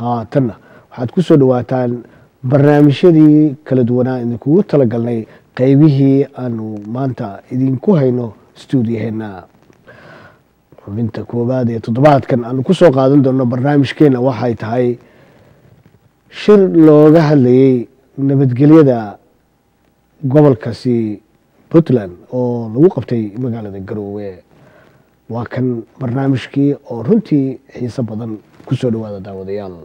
Haatanna waxaad ku soo dhawaataan barnaamijyadii kala duwanaa idinkugu talagalnay, qeybihii aanu maanta idinku hayno stuudiyaheena. Xubinta koowaad ee toddobaadkan aanu kusoo qaadan doono barnaamijkeena waxay tahay shir looga hadlayey nabadgelyada gobolkaasi Puntland oo lagu qabtay magaalada Garoowe. Waa kan barnaamijkii oo runtii xiiso badan. Kusoo dhawaada, daawadayaal.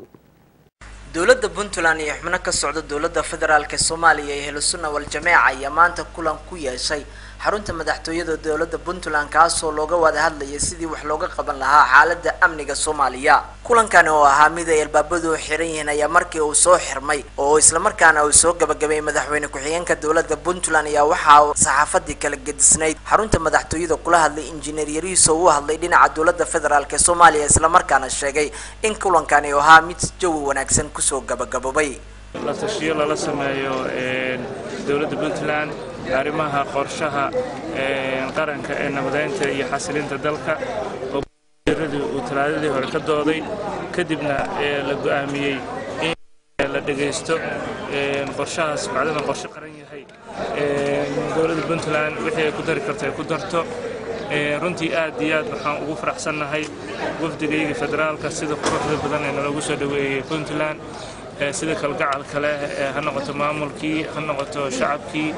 Dowladda Puntland iyo xubno ka socda dowladda federaalka Soomaaliya ee Ahlusunna Wal-Jameeca ayaa maanta kulan ku yeeshay xarunta madaxtooyada dowladda Puntland, kaasoo looga wada hadlayay sidii wax looga qaban lahaa xaaladda amniga Soomaaliya. Kulankani oo ahaa mid ay albaabadu xiran yihiin ayaa markii uu soo xirmay oo islamarkaana uu soo gabagabay madaxweyne ku-xigeenka dowladda Puntland ayaa waxaa saxaafadii kala gedisnayd xarunta madaxtooyada kula hadlay Injineer Yariiso u hadlay dhinaca dowladda federaalk Soomaaliya, islamarkaana sheegay in kulankani uu ahaa mid jawi wanaagsan kusoo gabagaboobay. La tashiyo lala sameeyo dowladda Puntland arrimaha qorshaha qaranka ee nabadeynta iyo xasilinta dalka oo wasiiradii uu Talaadadii hore ka dooday, kadibna la go'aamiyey in la dhegaysto qorshahaas, bacdama qorshe qaran yahay, dowladda Puntland wixii ay ku dari karto ay ku darto. Runtii aad iyo aad waxaan ugu faraxsannahay wafdigayga federaalka sida quruxda badan ee naloogu soo dhoweeyey Puntland, sida kalgacalka leh, ha noqoto maamulkii, ha noqoto shacabkii,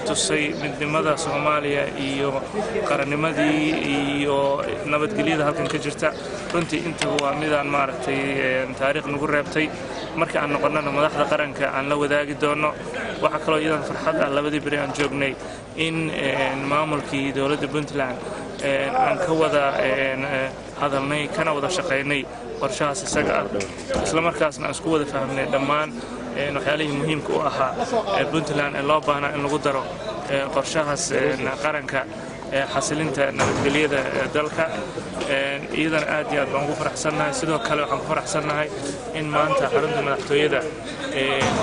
tusay midnimada Soomaaliya iyo qarannimadii iyo nabadgelyada halkan ka jirta. Runtii intaba waa midaan maaragtay taariikh nagu reebtay, marka aan noqonnana madaxda qaranka aan la wadaagi doono. Waxaa kaloo iyadan farxad ah labadii beri aan joognay in maamulkii dowladda Puntland aan ka wada hadalnay kana wada shaqaynay qorshahaas isaga ah, islamarkaasna aan isku wada fahmnay dhammaan waxyaalihii muhiimka u ahaa Puntland ee loo baahnaa in lagu daro qorshahaas qaranka xasilinta nabadgelyada dalka. Iyadana aad iyo aad baan ugu faraxsannahay. Sidoo kale waxaan ku faraxsannahay in maanta xarunta madaxtooyada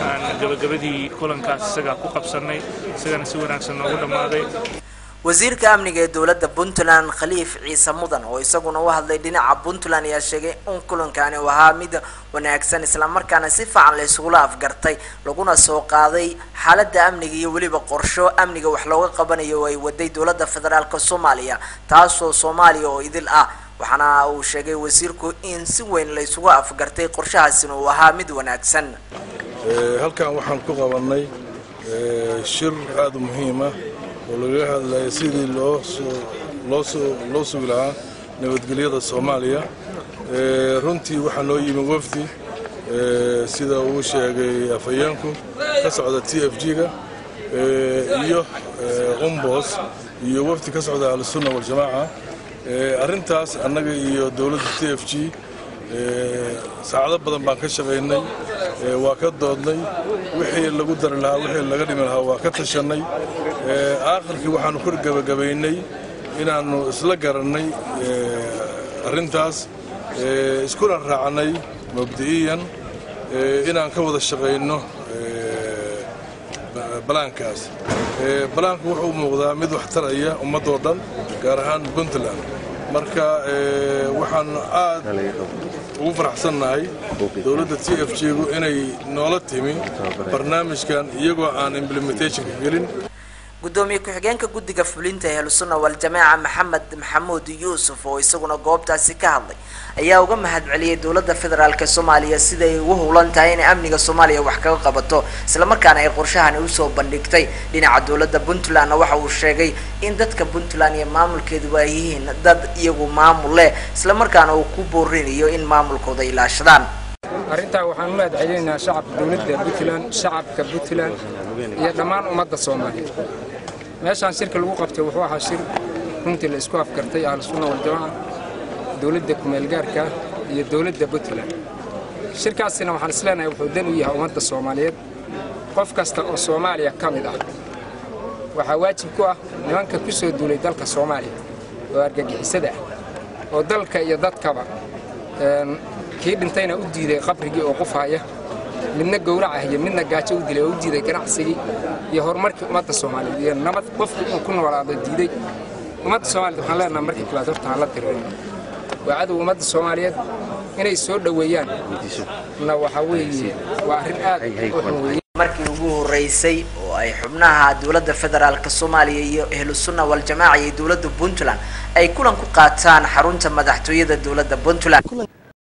aan gabagabadii kulankaas isagaa ku qabsannay, isagana si wanaagsan noogu dhammaaday. Wasiirka amniga ee dowladda Puntland, Khaliif Ciise Mudan, oo isaguna u hadlay dhinaca Puntland ayaa sheegay in kulankani uu ahaa mid wanaagsan, islamarkaana si fiican la isugula afgartay, laguna soo qaaday xaaladda amniga iyo weliba qorsho amniga wax looga qabanayo oo ay waday dowladda federaalka Soomaaliya, taasoo Soomaaliya oo idil ah. Waxaana uu sheegay wasiirku in si weyn la isugu afgartay, qorshahaasina uu ahaa mid wanaagsan. Halkan waxaan ku qabannay shir aada u muhiim ah oo lagaga hadlaya sidii loo sugi lahaa nabadgelyada Soomaaliya. Runtii waxaa noo yimi wafdi, sida uu sheegay afhayeenku, ka socda TFG-ga iyo Umbos iyo wafdi ka socda Ahlusunna Waljamaaca. Arrintaas annaga iyo dowladda TFG saacado badan baan ka shaqaynay, waa ka doodnay, wixii lagu dari lahaa, wixii laga dhimi lahaa waa ka tashannay. Aakhirkii waxaannu ku gebagabaynay inaannu isla garannay arrintaas, iskuna raacnay mabdi'iyan inaan ka wada shaqayno balaankaas. Balaanku wuxuu muuqdaa mid wax taraya ummaddoo dhan, gaar ahaan Puntland. Marka waxaannu aad ugu faraxsannahay dowladda TFG-gu inay noola timi barnaamijkan iyagoo aan implementationka gelin. Gudoomiye ku-xigeenka guddiga fulinta ee Ahlusunna Wal-Jamaaca, Maxamed Maxamuud Yuusuf, oo isaguna goobtaasi ka hadlay ayaa uga mahad celiyay dowladda federaalka Soomaaliya sida ay ugu howlan tahay inay amniga Soomaaliya wax kaga qabato, islamarkaana ay qorshahani usoo bandhigtay. Dhinaca dowladda Puntlandna waxa uu sheegay in dadka Puntland iyo maamulkeeduba ay yihiin dad iyagu maamul leh, islamarkaana uu ku boorinayo in maamulkooda ilaashadaan. Arrintaa waxaan u mahad celinaynaa shacabka dowladda Puntland, shacabka Puntland iyo dhammaan ummadda Soomaaliyeed. Meeshaan shirka lagu qabtay wuxuu ahaa shir runtii la isku afgartay Ahlusunna Waljamaaca, dowladda kumeelgaarka iyo dowladda Puntland. Shirkaasina waxaan isleenahay wuxuu dan u yahay ummadda Soomaaliyeed. Qof kasta oo Soomaaliya ka mid ah waxaa waajib ku ah nimanka ku soo duulay dalka Soomaaliya oo argagixisada ah oo dalka iyo dadkaba kii dhintayna u diiday qabrigii oo qufhaya, midna gowracahaya, midna gaajo u dilay oo u diiday ganacsigii iyo horumarkii ummadda Soomaaliyeed iyo nabad qofku inuu ku noolaado diiday. Ummadda Soomaaliyeed waxaan leenahay, markii koowaad horta aan la dirirno, waa cadow ummadda Soomaaliyeed. Inay soo dhoweeyaan na waxaa weeye waa arrin aad u xun weeye. Markii ugu horeysay oo ay xubnaha dowladda federaalka Soomaaliya iyo Ahlu Sunna Waljamaaca iyo dowladda Puntland ay kulan ku qaataan xarunta madaxtooyada dowladda Puntland.